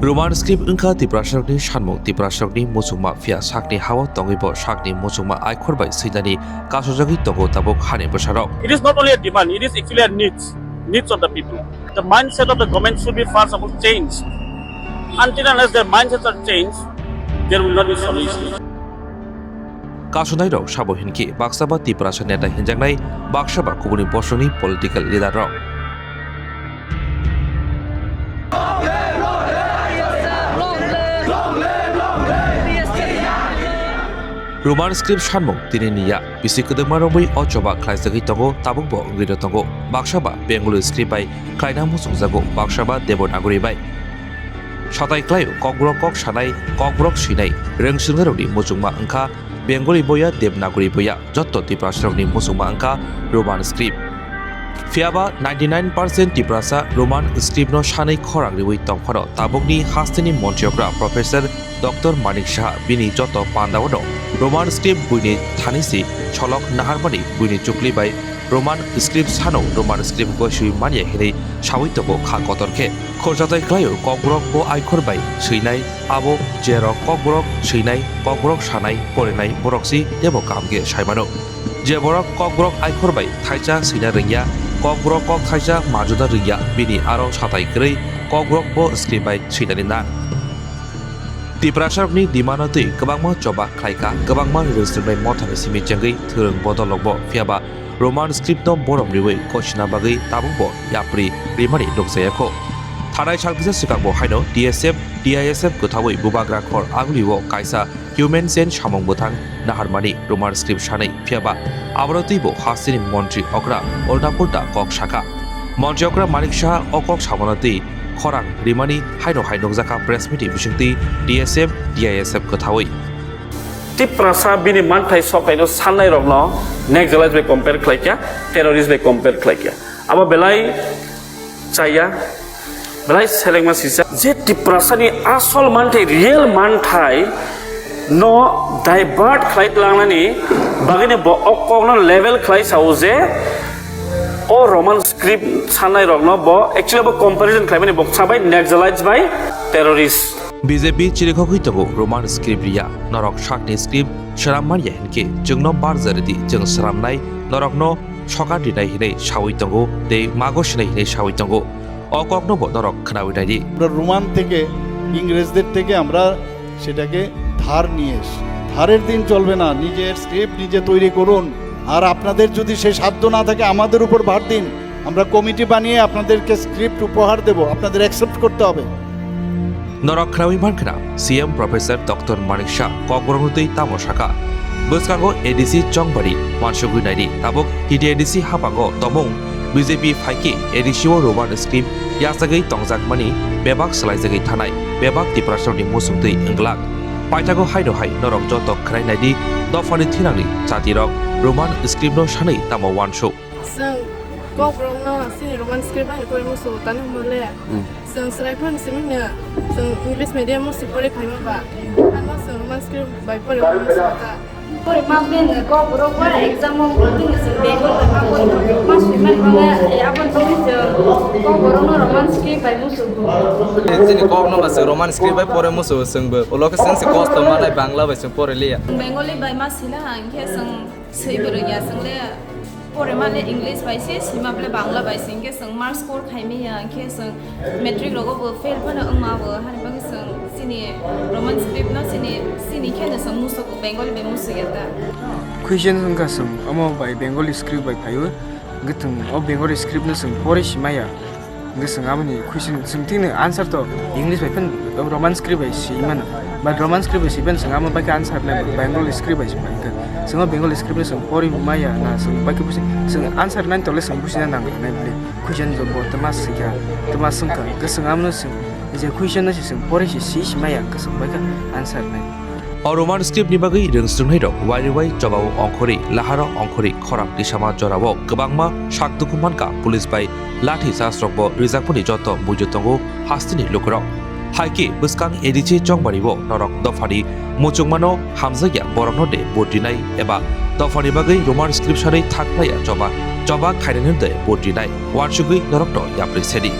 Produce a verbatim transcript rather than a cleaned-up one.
Roman script wngkha Tiprasarokni sanmung, Tiprasarokni muchungma, phiya sakni hao tongwibo sakni muchungma aikhor bai swinani kasojagwi tongo tabuk hani bwsarok. It is not only a demand, it is actually a needs, needs of the people. The mindset of the government should be first of all changed. Until unless their mindsets are changed, there will not be solution. Kasonairok sabo hinkhe baksa ba Tiprasa neta hinjaknai, baksa ba kubuni bosongni political leader rok. Roman script sanmung tini ni ya, bisi kwdwkma romwi o choba khlaijagwi tongo, tabukbo wngwi tongo. Baksa ba Bengali script bai khlaina muchungjago, baksa ba Devanagari bai. Satai khlaio Kokborok kok sanai, Kokborok swinai, rwngswngnai rokni muchungma wngkha Bengali boya, Devanagari boya, jotto Tiprasarokni muchungma wngkha Roman script. Phiyaba ninety nine percent Tiprasa Roman script no sanwi khorang riwi tongphano tabukni hasteni montriyokra Professor Doctor Manik Saha bini joto pandao no Roman script buini thani si solok naharmani buini chukli bai Roman script sano Roman script goswi manya hinwi sawi tongo kha kotor khe. Khorjatai khlaio Kokborok bo aikhor bai swinai, abo jerok Kokborok swinai, Kokborok sanai, porinai borok si tebo kaham khe sai mano. Je borok Kokborok aikhor bai thaisa swina rwngya, Kokborok kok thaisa majuna rwngya, bini aro satai kwrwi Kokborok bo script bai swinani nang. Tiprasarokni demand-o twi kwbangma choba khlaikha, kwbangma rwngswngnai mothani simi chengwi thwrwng bodolrokbo, phiyaba Roman script-no borom riwi kosina bagwi tabukbo yapri rimani nukjayakho. Thanai salkisa swkangbo haino T S F, T I S F kwthaui bubagra khor agulio kaisa human chain samung bwthang naharmani Roman script sanwi, phiyaba abono twibo hasteni montri okra ulta-pulta kok sakha. Montri okra Manik Saha o kok samano twi khorang rimani haino hai nukjakha press meet ni bisingtwi T S F, T I S F kwthaui. Tiprasa bini manthai sokaino sannairokno Naxalites bai compare khlaikha, terrorist bai compare khlaikha. Abo belai chaya, belai selengma sisa. Je Tiprasani asol manthai, real manthai no divert khlai tlangnani bagwino bo o kokno level khlai sao je o Roman script sannairokno bo actually bo comparison khlaimani bo sabai Naxalites bai terrorist. B J P chirikhogwi tongo Roman script riya, norok sakni script sram manya hinkhe chwngno barja ridi, chwng sramnai norokno sokat rinai hinwi saui tongo tei mago sinai hinwi saui tongo. O kokno bo norok khnaui naidi. আমরা রোমান থেকে, ইংরেজদের থেকে আমরা সেটাকে ধার নিয়ে এসেছি। ধারের দিন চলবে না, নিজের স্ক্রিপ্ট নিজে তৈরি করুন। আর আপনাদের যদি সেই সাধ্য না থাকে, আমাদের উপর ভার দিন, আমরা কমিটি বানিয়ে আপনাদেরকে স্ক্রিপ্ট উপহার দেব, আপনাদের অ্যাকসেপ্ট করতে হবে। Norok khnaui mankha, C M Professor Doctor Manik Saha Kokborokno twi tamo sakha. Bwskango A D C Chongbari wansugwi naidi, tabuk T T A D C haphango tomung B J P phaikhe A D C o Roman script yachagwi tongjakmani bebak swlaijagwi thanai, bebak Tiprasarokni muchungtwi wngglak. Paithago haino hai norok joto khwnai naidi, dophani thinangni chatirok Roman script no sanwi tamo wansuk. Chwng Kokborokno chini Roman script bai pore muchungo tani hwnba le. Hmm. Chwng chwrai phano simi hwnwi chwng English medium o se pore phaima ba. Hano chwng Roman script bai pore muchungo ta. Pore ma ben Kokborok ba exam o tini chwng Bengali bai ma pore ma sui man ba e aboni bagwi chwng Kokborokno Roman script bai muchungo. Chini Kokno ba chwng Roman script bai pore muchungo chwngbo. Ulo khe chwng se kosto manai Bangla bai chwng pore liya. Bengali bai ma sina hwnkhe chwng Swi bo rwngya, chwng le pore ma le English bai se, sima ble Bangla bai se, hinkhe chwng mark score khai manya, hinkhe chwng matric rogo bo fail phano wngma bo, hani bagwi chwng chini Roman script no chini, chini khe no chwng musugo, Bengali bai musuya ta. Question wngkha chwng omo bai Bengali script bai phaio, hinkhe chwng o Bengali script no chwng pore si maya. Hingke chwng aboni question, chwng thikni answer to English bai phano Roman script bai si mano. But Roman script bai si phano chwng amo bai khe answer nai Bengali script bai si phai khe. Chwng o Bengali script no chwng pori maya na chwng bai khe busi, chwng answer nai tole chwng busi na nang nai bili. Question to bo tama sikha, tama swngkha. Hingke chwng amo no chwng je question no si chwng pori si si si maya hingke chwng bai khe answer nai. O Roman script ni bagwi rwngswrwngnairok wairwi wai chobao ongkhorwi, laharo ongkhorwi khorang tisama jorao kwbangma sak dukhu mankha, police bai lathi charge rokbo rijakmani joto muitu tongo hasteni lukurok. Hai khe bwskang A D C Chongbario norok dophani muchungmano hamjakya borokno de vote rinai eba dophani bagwi Roman script sanwi thaknaiya choba, choba khainani de vote rinai, uansugwi norokno yapri sedi.